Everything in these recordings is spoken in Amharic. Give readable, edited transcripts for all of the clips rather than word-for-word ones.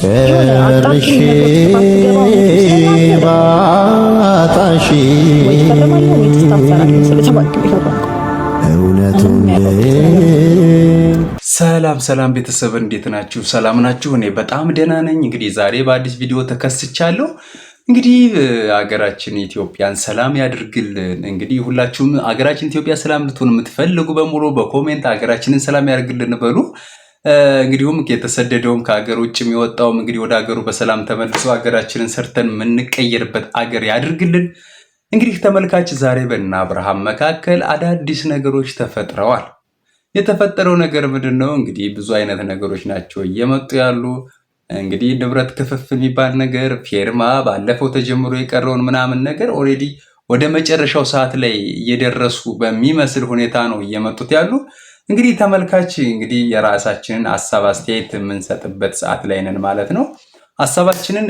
ጨርሼ ባጣሽ ወይ ትፈርማለህ ወይ ትታሰራለህ ስለተባልክ ነው የፈረምከው። እውነቱን ሰላም ሰላም ቤተሰብ፣ እንዴት ናችሁ? ሰላም ናችሁ? እኔ በጣም ደህና ነኝ። እንግዲህ ዛሬ በአዲስ ቪዲዮ ተከስቻለሁ። እንግዲህ አገራችን ኢትዮጵያን ሰላም ያድርግልን። እንግዲህ ሁላችሁም አገራችን ኢትዮጵያ ሰላም እንድትሆን የምትፈልጉ በሙሉ በ comment አገራችንን ሰላም ያድርግልን በሉ። እንግዲሁም የተሰደደውም ከሀገር ውጭ የሚወጣውም እንግዲህ ወደ ሀገሩ በሰላም ተመልሶ ሀገራችንን ሰርተን የምንቀየርበት አገር ያድርግልን። እንግዲህ ተመልካች፣ ዛሬ በእነ አብርሃም መካከል አዳዲስ ነገሮች ተፈጥረዋል። የተፈጠረው ነገር ምንድን ነው? እንግዲህ ብዙ አይነት ነገሮች ናቸው እየመጡ ያሉ። እንግዲህ ንብረት ክፍፍል የሚባል ነገር፣ ፌርማ ባለፈው ተጀምሮ የቀረውን ምናምን ነገር already ወደ መጨረሻው ሰዓት ላይ እየደረሱ በሚመስል ሁኔታ ነው እየመጡት ያሉ። እንግዲህ ተመልካች፣ እንግዲህ የራሳችንን ሀሳብ አስተያየት የምንሰጥበት ሰዓት ላይ ነን ማለት ነው። ሀሳባችንን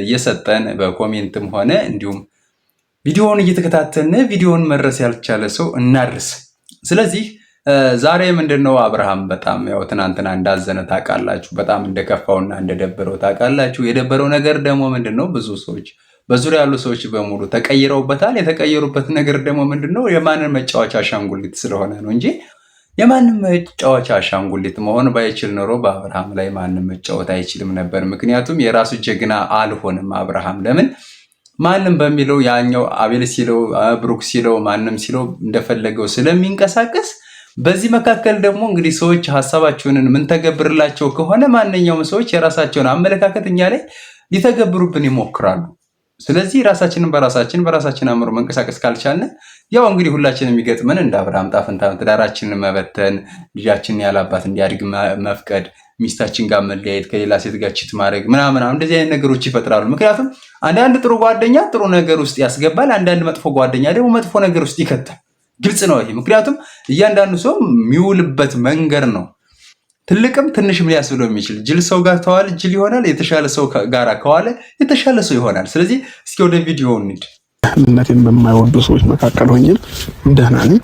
እየሰጠን በ comment ም ሆነ እንዲሁም ቪዲዮውን እየተከታተልን ቪዲዮውን መድረስ ያልቻለ ሰው እናድርስ። ስለዚህ ዛሬ ምንድን ነው፣ አብርሃም በጣም ያው ትናንትና እንዳዘነ ታውቃላችሁ። በጣም እንደከፋውና እንደደበረው ታውቃላችሁ። የደበረው ነገር ደግሞ ምንድን ነው? ብዙ ሰዎች፣ በዙሪያ ያሉ ሰዎች በሙሉ ተቀይረውበታል። የተቀየሩበት ነገር ደግሞ ምንድን ነው? የማንን መጫወቻ አሻንጉሊት ስለሆነ ነው እንጂ የማንም መጫወቻ አሻንጉሊት መሆን ባይችል ኖሮ በአብርሃም ላይ ማንም መጫወት አይችልም ነበር። ምክንያቱም የራሱ ጀግና አልሆንም አብርሃም። ለምን ማንም በሚለው፣ ያኛው አቤል ሲለው፣ ብሩክ ሲለው፣ ማንም ሲለው እንደፈለገው ስለሚንቀሳቀስ፣ በዚህ መካከል ደግሞ እንግዲህ ሰዎች ሀሳባቸውን የምንተገብርላቸው ከሆነ ማንኛውም ሰዎች የራሳቸውን አመለካከት እኛ ላይ ሊተገብሩብን ይሞክራሉ። ስለዚህ ራሳችንን በራሳችን አእምሮ መንቀሳቀስ ካልቻልን ያው እንግዲህ ሁላችን የሚገጥመን እንደ አብርሃም እጣፈንታ ትዳራችንን መበተን፣ ልጃችንን ያለ አባት እንዲያድግ መፍቀድ፣ ሚስታችን ጋር መለያየት፣ ከሌላ ሴት ጋር cheat ማድረግ ምናምን እንደዚህ አይነት ነገሮች ይፈጥራሉ። ምክንያቱም አንዳንድ ጥሩ ጓደኛ ጥሩ ነገር ውስጥ ያስገባል፣ አንዳንድ መጥፎ ጓደኛ ደግሞ መጥፎ ነገር ውስጥ ይከታል። ግልጽ ነው ይሄ። ምክንያቱም እያንዳንዱ ሰው የሚውልበት መንገድ ነው ትልቅም ትንሽም ሊያስብለው የሚችል። ጅል ሰው ጋር ከዋለ ጅል ይሆናል። የተሻለ ሰው ጋር ከዋለ የተሻለ ሰው ይሆናል። ስለዚህ እስኪ ወደ ቪዲዮ እንሂድ። እምነቴን በማይወዱ ሰዎች መካከል ሆኜ ደህና ነኝ።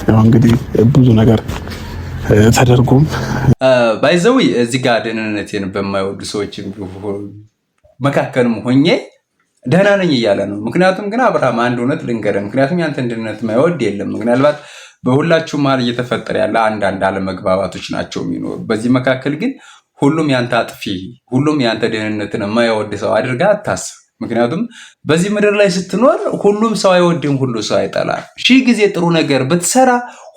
ያው እንግዲህ ብዙ ነገር ተደርጎም By the way፣ እዚህ ጋር ደህንነቴን በማይወዱ ሰዎች መካከልም ሆኜ ደህና ነኝ እያለ ነው። ምክንያቱም ግን አብርሃም፣ አንድ እውነት ልንገርህ፣ ምክንያቱም ያንተን ደህንነት የማይወድ የለም። ምናልባት በሁላችሁ መሀል እየተፈጠረ ያለ አንዳንድ አለመግባባቶች ናቸው የሚኖሩ። በዚህ መካከል ግን ሁሉም ያንተ አጥፊ፣ ሁሉም ያንተ ደህንነትን የማይወድ ሰው አድርጋ አታስብ። ምክንያቱም በዚህ ምድር ላይ ስትኖር ሁሉም ሰው አይወድም፣ ሁሉ ሰው አይጠላም። ሺህ ጊዜ ጥሩ ነገር ብትሰራ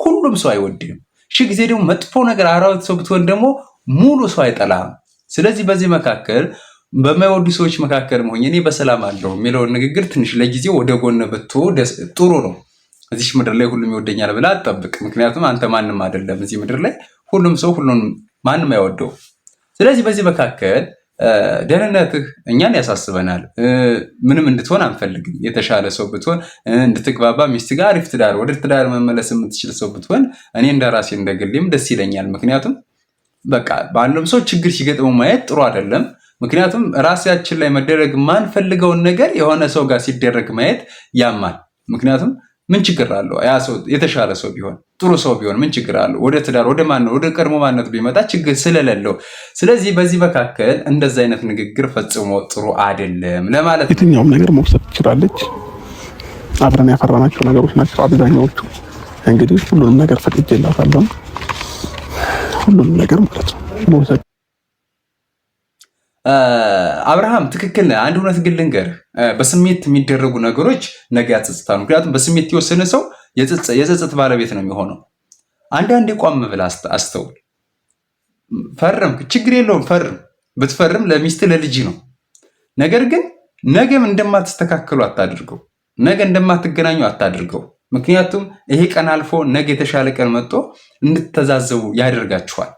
ሁሉም ሰው አይወድም። ሺህ ጊዜ ደግሞ መጥፎ ነገር አራዊት ሰው ብትሆን ደግሞ ሙሉ ሰው አይጠላም። ስለዚህ በዚህ መካከል በማይወዱ ሰዎች መካከል መሆን እኔ በሰላም አለሁ የሚለውን ንግግር ትንሽ ለጊዜው ወደ ጎን ብትተው ጥሩ ነው። እዚች ምድር ላይ ሁሉም ይወደኛል ብለህ አትጠብቅ። ምክንያቱም አንተ ማንም አይደለም። እዚህ ምድር ላይ ሁሉም ሰው ሁሉም ማንም አይወደው። ስለዚህ በዚህ መካከል ደህንነትህ እኛን ያሳስበናል። ምንም እንድትሆን አንፈልግም። የተሻለ ሰው ብትሆን፣ እንድትግባባ ሚስት ጋር፣ አሪፍ ትዳር፣ ወደ ትዳር መመለስ የምትችል ሰው ብትሆን እኔ እንደ ራሴ እንደግሌም ደስ ይለኛል። ምክንያቱም በቃ በአንድም ሰው ችግር ሲገጥመው ማየት ጥሩ አይደለም። ምክንያቱም ራሳችን ላይ መደረግ የማንፈልገውን ነገር የሆነ ሰው ጋር ሲደረግ ማየት ያማል። ምክንያቱም ምን ችግር አለው? ያ ሰው የተሻለ ሰው ቢሆን፣ ጥሩ ሰው ቢሆን ምን ችግር አለው? ወደ ትዳር፣ ወደ ማን ወደ ቀድሞ ማንነቱ ቢመጣ ችግር ስለሌለው፣ ስለዚህ በዚህ መካከል እንደዛ አይነት ንግግር ፈጽሞ ጥሩ አይደለም ለማለት ነው። የትኛውም ነገር መውሰድ ትችላለች። አብረን ያፈራናቸው ነገሮች ናቸው አብዛኛዎቹ። እንግዲህ ሁሉንም ነገር ፈቅጄላታለሁ። ሁሉንም ነገር ማለት ነው መውሰድ አብርሃም፣ ትክክል ነህ። አንድ እውነት ግን ልንገርህ፣ በስሜት የሚደረጉ ነገሮች ነገ ያጸጽታሉ። ምክንያቱም በስሜት የወሰነ ሰው የጸጸት ባለቤት ነው የሚሆነው። አንዳንዴ ቆም ብለህ አስተውል። ፈርም፣ ችግር የለውም ፈርም። ብትፈርም ለሚስት ለልጅ ነው። ነገር ግን ነገም እንደማትስተካከሉ አታድርገው። ነገ እንደማትገናኙ አታድርገው። ምክንያቱም ይሄ ቀን አልፎ ነገ የተሻለ ቀን መጥቶ እንድትተዛዘቡ ያደርጋችኋል።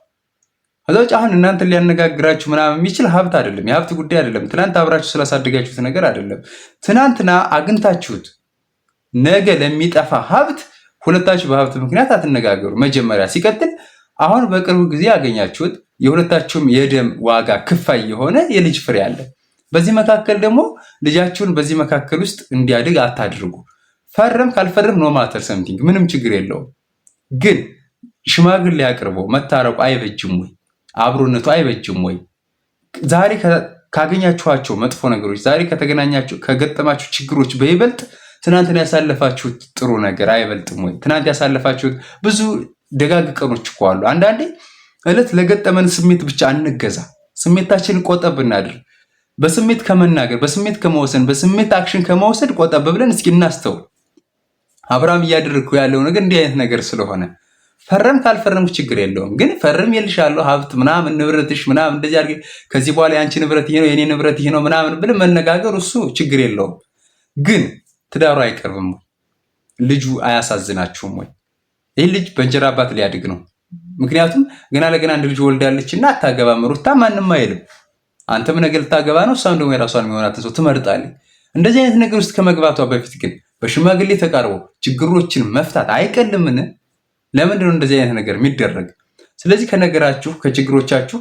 ከዛ ውጭ አሁን እናንተን ሊያነጋግራችሁ ምናምን የሚችል ሀብት አይደለም፣ የሀብት ጉዳይ አይደለም። ትናንት አብራችሁ ስላሳደጋችሁት ነገር አይደለም። ትናንትና አግኝታችሁት ነገ ለሚጠፋ ሀብት ሁለታችሁ በሀብት ምክንያት አትነጋገሩ። መጀመሪያ ሲቀጥል አሁን በቅርቡ ጊዜ ያገኛችሁት የሁለታችሁም የደም ዋጋ ክፋይ የሆነ የልጅ ፍሬ አለ። በዚህ መካከል ደግሞ ልጃችሁን በዚህ መካከል ውስጥ እንዲያድግ አታድርጉ። ፈረም ካልፈረም no matter something፣ ምንም ችግር የለውም። ግን ሽማግሌ አቅርቦ መታረቁ አይበጅም ወይ? አብሮነቱ አይበጅም ወይ? ዛሬ ካገኛችኋቸው መጥፎ ነገሮች፣ ዛሬ ከተገናኛችሁ ከገጠማችሁ ችግሮች በይበልጥ ትናንትን ያሳለፋችሁት ጥሩ ነገር አይበልጥም ወይ? ትናንት ያሳለፋችሁት ብዙ ደጋግ ቀኖች እኮ አሉ። አንዳንዴ እለት ለገጠመን ስሜት ብቻ አንገዛ። ስሜታችንን ቆጠብ እናድርግ። በስሜት ከመናገር፣ በስሜት ከመወሰን፣ በስሜት action ከመውሰድ ቆጠብ ብለን እስኪ እናስተውል። አብርሃም እያደረግኩ ያለው ነገር እንዲህ አይነት ነገር ስለሆነ ፈረም ካልፈረምኩ ችግር የለውም። ግን ፈርም የልሻለሁ ሀብት ምናምን ንብረትሽ ምናምን እንደዚህ አድርጌ ከዚህ በኋላ የአንቺ ንብረት ይሄ ነው የኔ ንብረት ይሄ ነው ምናምን ብለን መነጋገር እሱ ችግር የለውም። ግን ትዳሩ አይቀርብም ወይ? ልጁ አያሳዝናችሁም ወይ? ይህ ልጅ በእንጀራ አባት ሊያድግ ነው። ምክንያቱም ገና ለገና አንድ ልጅ ወልዳለች እና አታገባም ሩታ ማንም አይልም። አንተም ነገ ልታገባ ነው፣ እሷም ደግሞ የራሷን የሚሆናትን ሰው ትመርጣለች። እንደዚህ አይነት ነገር ውስጥ ከመግባቷ በፊት ግን በሽማግሌ ተቃርቦ ችግሮችን መፍታት አይቀልምን? ለምንድን ነው እንደዚህ አይነት ነገር የሚደረግ? ስለዚህ ከነገራችሁ ከችግሮቻችሁ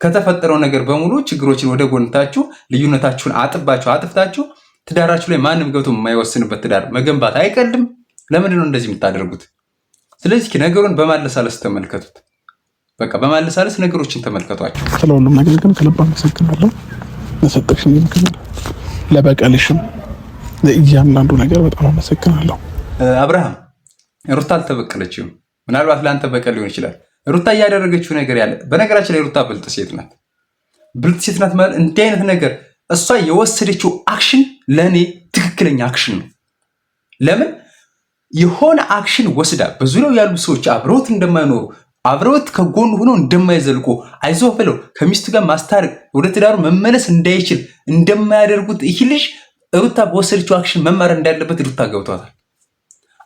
ከተፈጠረው ነገር በሙሉ ችግሮችን ወደ ጎንታችሁ ልዩነታችሁን አጥባችሁ አጥፍታችሁ ትዳራችሁ ላይ ማንም ገብቶ የማይወስንበት ትዳር መገንባት አይቀልም? ለምንድን ነው እንደዚህ የምታደርጉት? ስለዚህ ነገሩን በማለሳለስ ተመልከቱት። በቃ በማለሳለስ ነገሮችን ተመልከቷቸው። ስለሁሉም ነገር ግን ከልብ አመሰግናለሁ። ለሰጠሽኝ ምክር፣ ለበቀልሽም፣ ለእያንዳንዱ ነገር በጣም አመሰግናለሁ። አብርሃም ሩታ አልተበቀለችም። ምናልባት ለአንተ በቀል ሊሆን ይችላል። ሩታ እያደረገችው ነገር ያለ በነገራችን ላይ ሩታ ብልጥ ሴት ናት። ብልጥ ሴት ናት ማለት እንዲህ አይነት ነገር እሷ የወሰደችው action ለእኔ ትክክለኛ action ነው። ለምን የሆነ action ወስዳ በዙሪያው ያሉ ሰዎች አብረውት እንደማይኖሩ አብረውት ከጎኑ ሆነው እንደማይዘልቁ አይዞህ ብለው ከሚስቱ ጋር ማስታረቅ ወደ ትዳሩ መመለስ እንዳይችል እንደማያደርጉት ይህ ልጅ ሩታ በወሰደችው action መማር እንዳለበት ሩታ ገብቷታል።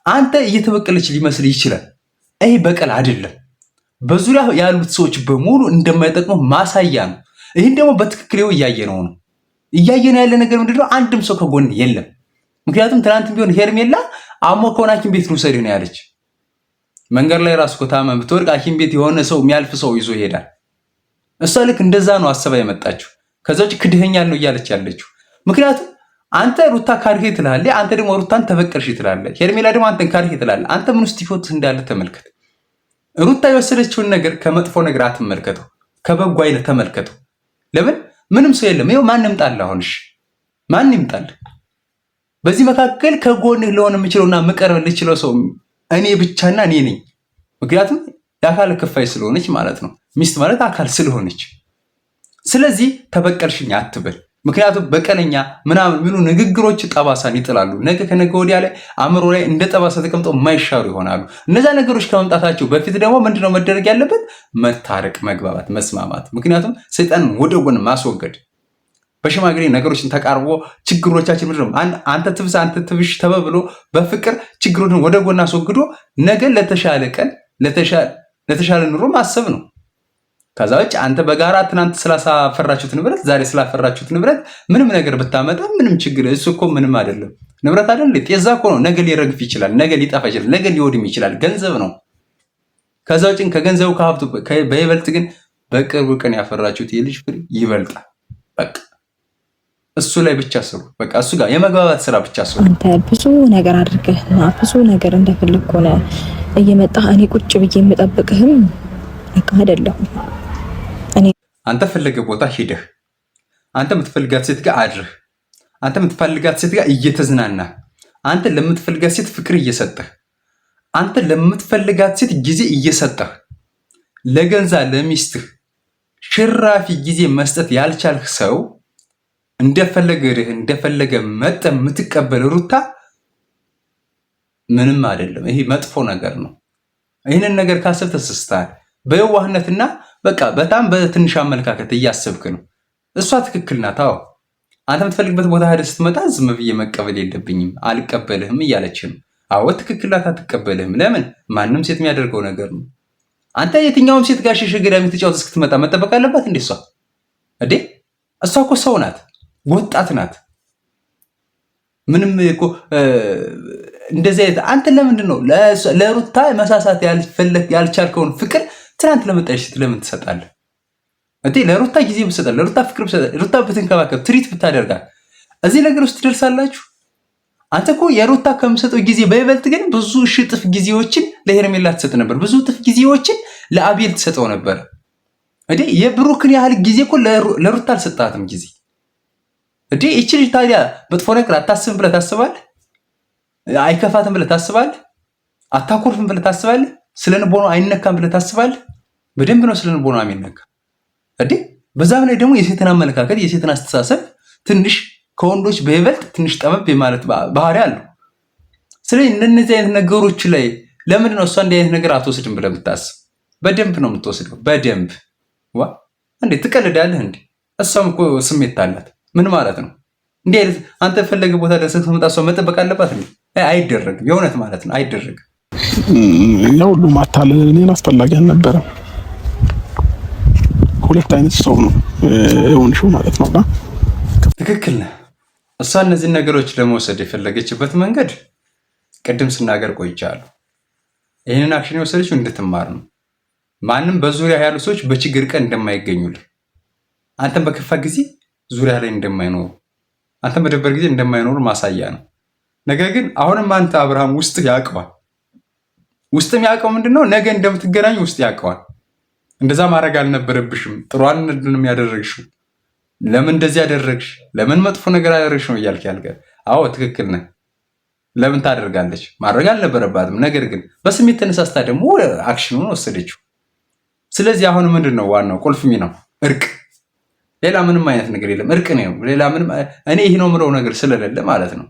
አንተ እየተበቀለች ሊመስል ይችላል። ይሄ በቀል አይደለም። በዙሪያ ያሉት ሰዎች በሙሉ እንደማይጠቅሙ ማሳያ ነው። ይህን ደግሞ በትክክል እያየነው ነው። እያየነው ያለ ነገር ምንድነው? አንድም ሰው ከጎን የለም። ምክንያቱም ትናንትም ቢሆን ሄርሜላ አሞ ከሆነ ሐኪም ቤት ልውሰድህ ነው ያለች። መንገድ ላይ ራሱ ከታመመ ብትወድቅ ሐኪም ቤት የሆነ ሰው የሚያልፍ ሰው ይዞ ይሄዳል። እሷ ልክ እንደዛ ነው አስባ የመጣችው። ከዛ ውጭ ክድኸኛል ነው እያለች ያለችው። ምክንያቱም አንተ ሩታ ካድህ ትላለህ፣ አንተ ደግሞ ሩታን ተበቀልሽ ትላለህ። ሄርሜላ ደግሞ አንተን ካድህ ትላለህ። አንተ ምን ውስጥ ህይወት እንዳለ ተመልከት። ሩታ የወሰደችውን ነገር ከመጥፎ ነገር አትመልከተው፣ ከበጎ አይነት ተመልከተው። ለምን ምንም ሰው የለም። ይኸው ማንም ጣል። አሁን እሺ ማን ይምጣል? በዚህ መካከል ከጎንህ ልሆን የምችለውና ምቀርብ ልችለው ሰው እኔ ብቻና እኔ ነኝ። ምክንያቱም የአካል ክፋይ ስለሆነች ማለት ነው። ሚስት ማለት አካል ስለሆነች፣ ስለዚህ ተበቀልሽኝ አትበል። ምክንያቱም በቀለኛ ምናምን የሚሉ ንግግሮች ጠባሳን ይጥላሉ። ነገ ከነገ ወዲያ ላይ አእምሮ ላይ እንደ ጠባሳ ተቀምጠው የማይሻሩ ይሆናሉ። እነዛ ነገሮች ከመምጣታቸው በፊት ደግሞ ምንድነው መደረግ ያለበት? መታረቅ፣ መግባባት፣ መስማማት። ምክንያቱም ሰይጣንን ወደ ጎን ማስወገድ በሽማግሌ ነገሮችን ተቃርቦ ችግሮቻችን ምንድን ነው አንተ ትብስ አንተ ትብሽ ተበብሎ በፍቅር ችግሮችን ወደ ጎን አስወግዶ ነገ ለተሻለ ቀን ለተሻለ ኑሮ ማሰብ ነው። ከዛ ውጭ አንተ በጋራ ትናንት ስላፈራችሁት ንብረት ዛሬ ስላፈራችሁት ንብረት ምንም ነገር ብታመጣ ምንም ችግር እሱ እኮ ምንም አይደለም። ንብረት አይደል ጤዛ እኮ ነው። ነገ ሊረግፍ ይችላል፣ ነገ ሊጠፋ ይችላል፣ ነገ ሊወድም ይችላል። ገንዘብ ነው። ከዛ ውጭ ከገንዘቡ ከሀብቱ በይበልጥ ግን በቅርብ ቀን ያፈራችሁት የልጅ ፍሬ ይበልጣል። በቃ እሱ ላይ ብቻ ስሩ። በቃ እሱ ጋር የመግባባት ስራ ብቻ ስሩ። አንተ ብዙ ነገር አድርገህና ብዙ ነገር እንደፈለግ ሆነ እየመጣህ እኔ ቁጭ ብዬ የምጠብቅህም በቃ አይደለሁም። እኔ አንተ ፈለገ ቦታ ሂደህ አንተ የምትፈልጋት ሴት ጋር አድርህ አንተ የምትፈልጋት ሴት ጋር እየተዝናና አንተ ለምትፈልጋት ሴት ፍቅር እየሰጠህ አንተ ለምትፈልጋት ሴት ጊዜ እየሰጠህ ለገንዛ ለሚስትህ ሽራፊ ጊዜ መስጠት ያልቻልህ ሰው እንደፈለገ እንደፈለገ መጠ የምትቀበል ሩታ ምንም አይደለም። ይሄ መጥፎ ነገር ነው። ይህንን ነገር ካሰብ ተሰስተሃል። በየዋህነትና በቃ በጣም በትንሽ አመለካከት እያሰብክ ነው። እሷ ትክክል ናት። አዎ አንተ የምትፈልግበት ቦታ ሄደህ ስትመጣ ዝም ብዬ መቀበል የለብኝም አልቀበልህም እያለች ነው። አዎ ትክክል ናት። አትቀበልህም። ለምን? ማንም ሴት የሚያደርገው ነገር ነው። አንተ የትኛውም ሴት ጋር ሽሽ ገዳሚ ተጫወት እስክትመጣ መጠበቅ አለባት እንዴ? እሷ እንዴ እሷ እኮ ሰው ናት፣ ወጣት ናት። ምንም እኮ እንደዚህ አይነት አንተ ለምንድን ነው ለሩታ መሳሳት ያልቻልከውን ፍቅር ትናንት ለመጣች ሴት ለምን ትሰጣለህ? እንዴ ለሩታ ጊዜ ብትሰጣት፣ ለሩታ ፍቅር ብትሰጣት፣ ሩታ ብትንከባከብ፣ ትሪት ብታደርጋት እዚህ ነገር ውስጥ ትደርሳላችሁ። አንተ እኮ የሩታ ከምሰጠው ጊዜ በይበልጥ ግን ብዙ ሺህ እጥፍ ጊዜዎችን ለሄርሜላ ትሰጥ ነበር። ብዙ እጥፍ ጊዜዎችን ለአቤል ትሰጠው ነበር። እንዴ የብሩክን ያህል ጊዜ እኮ ለሩታ አልሰጣትም ጊዜ። እንዴ ይቺ ልጅ ታዲያ መጥፎ ነገር አታስብም ብለህ ታስባለህ? አይከፋትም ብለህ ታስባለህ? አታኮርፍም ብለህ ታስባለህ? ስነ ልቦና አይነካም ብለህ ታስባለህ? በደንብ ነው ስነ ልቦና የሚነካ። እንዴ በዛም ላይ ደግሞ የሴትን አመለካከት፣ የሴትን አስተሳሰብ ትንሽ ከወንዶች በይበልጥ ትንሽ ጠበብ የማለት ባህሪ አለው። ስለዚህ እነዚህ አይነት ነገሮች ላይ ለምንድን ነው እሷ እንዲህ አይነት ነገር አትወስድም ብለህ የምታስብ? በደንብ ነው የምትወስደው። በደንብ ዋ እንዴ ትቀልዳለህ እንዴ? እሷም እኮ ስሜት አላት። ምን ማለት ነው? እንዲህ አይነት አንተ ፈለገ ቦታ ደርሰህ ስትመጣ እሷ መጠበቅ አለባት እንዴ? አይደረግም። የእውነት ማለት ነው አይደረግም። ያ ሁሉ ማታለል እኔን አስፈላጊ አልነበረም። ሁለት አይነት ሰው ነው የሆንሽው ማለት ነውና ትክክል ነህ። እሷ እነዚህን ነገሮች ለመውሰድ የፈለገችበት መንገድ ቅድም ስናገር ቆይቻለሁ። ይህንን action የወሰደችው እንድትማር ነው። ማንም በዙሪያ ያሉ ሰዎች በችግር ቀን እንደማይገኙልህ፣ አንተም በከፋ ጊዜ ዙሪያ ላይ እንደማይኖሩ፣ አንተም በደበር ጊዜ እንደማይኖሩ ማሳያ ነው። ነገር ግን አሁንም አንተ አብርሃም ውስጥ ያውቀዋል። ውስጥም ያውቀው ምንድነው ነገ እንደምትገናኙ ውስጥ ያውቀዋል። እንደዛ ማድረግ አልነበረብሽም፣ ጥሩ አይደለም ያደረግሽው፣ ለምን እንደዚህ ያደረግሽ፣ ለምን መጥፎ ነገር አደረግሽ ነው እያልክ ያልከ። አዎ ትክክል ነህ። ለምን ታደርጋለች? ማድረግ አልነበረባትም። ነገር ግን በስሜት ተነሳስታ ደግሞ action ኑን ወሰደችው። ስለዚህ አሁን ምንድን ነው ዋናው ቁልፍ ሚናው እርቅ። ሌላ ምንም አይነት ነገር የለም፣ እርቅ ነው። ሌላ ምንም እኔ ይህ ነው የምለው ነገር ስለሌለ ማለት ነው።